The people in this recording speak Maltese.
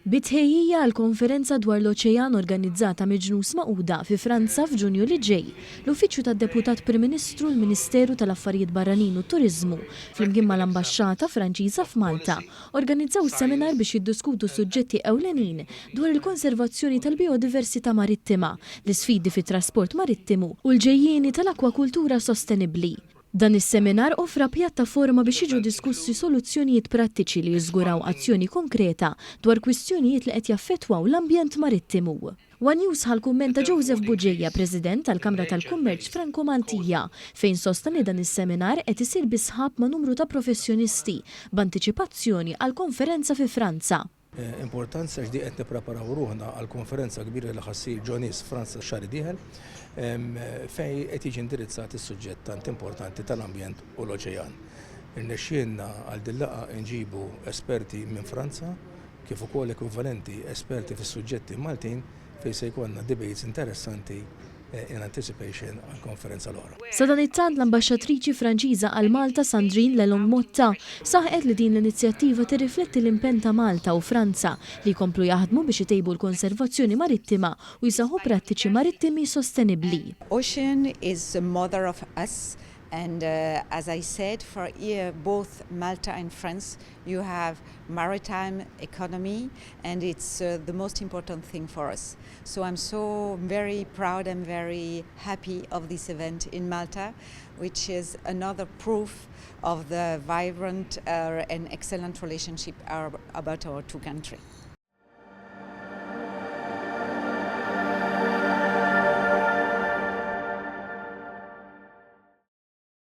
Bi tħejjija għall-konferenza dwar l-oċean organizzata mill-Ġnus Magħquda fi Franza f'Ġunju li ġej, l-Uffiċċju tad-Deputat Prim Ministru, l-Ministeru tal-Affarijiet Barranin u t-Turiżmu, flimkien mal-Ambaxxata Franċiża f'Malta, organizzaw seminar biex jiddiskutu suġġetti ewlenin dwar il-konservazzjoni tal-bijodiversità marittima, l-isfidi fit-trasport marittimu u l-ġejjieni tal-akwakultura sostenibbli. Dan is-seminar offra pjattaforma biex jiġu diskussi soluzzjonijiet prattiċi li jiżguraw azzjoni konkreta dwar kwistjonijiet li qed jaffettwaw l-ambjent marittimu. One News ħa l-kumment ta' Joseph Bugeja, President tal-Kamra tal-Kummerċ Franco-Maltija, fejn sostna li dan is-seminar qed isir bi sħab ma' numru ta' professjonisti b'antiċipazzjoni għall-konferenza fi Franza. Importanza għax di qed nippreparaw ruħna għal konferenza kbira li ħa ssir ġo Nice, Franza, x-xahar id-dieħel, fejn qed jiġi indirizzat is-suġġett tant importanti tal-ambjent u l-oċean. Irnexxielna għal din laqgħa nġibu esperti minn Franza kif ukoll ekwivalenti esperti fis-suġġetti Maltin fejn se jkollna debates interessanti in anticipation għall-konferenza l-oħra. Sadanittant l-Ambaxxatriċi Franċiża għal Malta Sandrine Lelong Motta saħqet li din l-inizjattiva tirrifletti l-impenn ta' Malta u Franza li jkomplu jaħdmu biex itejbu l-konservazzjoni marittima u jsaħħu prattiċi marittimi sostenibbli. Ocean is the mother of us and as I said for here both Malta and France you have maritime economy and it's the most important thing for us. So I'm so very proud and very happy of this event in Malta, which is another proof of the vibrant and excellent relationship about our two countries.